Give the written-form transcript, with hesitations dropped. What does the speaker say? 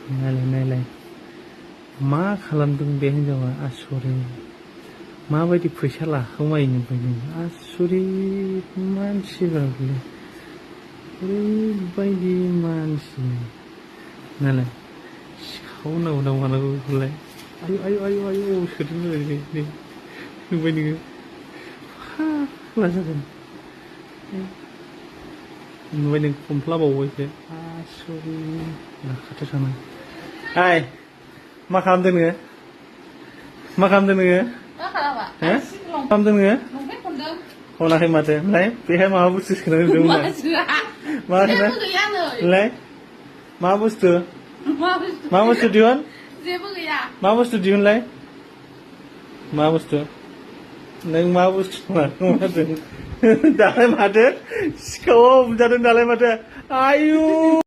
नायलाय नायलाय मा खालामदों बे हिनजावा आसरित माबायदि फैसा लाखोमायो ओमफ्राय नों आसरित मानसिबा बेलाय ओरैबायदि मानसि नालाय सिखाव नांगौ मानांगौ बेखौलाय आयु आयु आयु आयु सोदों नै नुबाय नोङो फाग्ला जागोन नुबाय नों खमफ्लाबावबायसो आसरित खाथियाव थांना हाय मा खालामदों नोङो मा खालामदों नोङो मा खालामदों नोङो खनाखै माथो ओमफ्राय बेहाय माबा बुस्थु सोनानै दोनदोंमोन मा होनो मा बुस्थु दिहुन मा बुस्थु दिहुनलाय मा बुस्थु नों मा बुस्थु लाखोमादों दालाय माथो सिखावाव हमजादों दालाय माथो आयु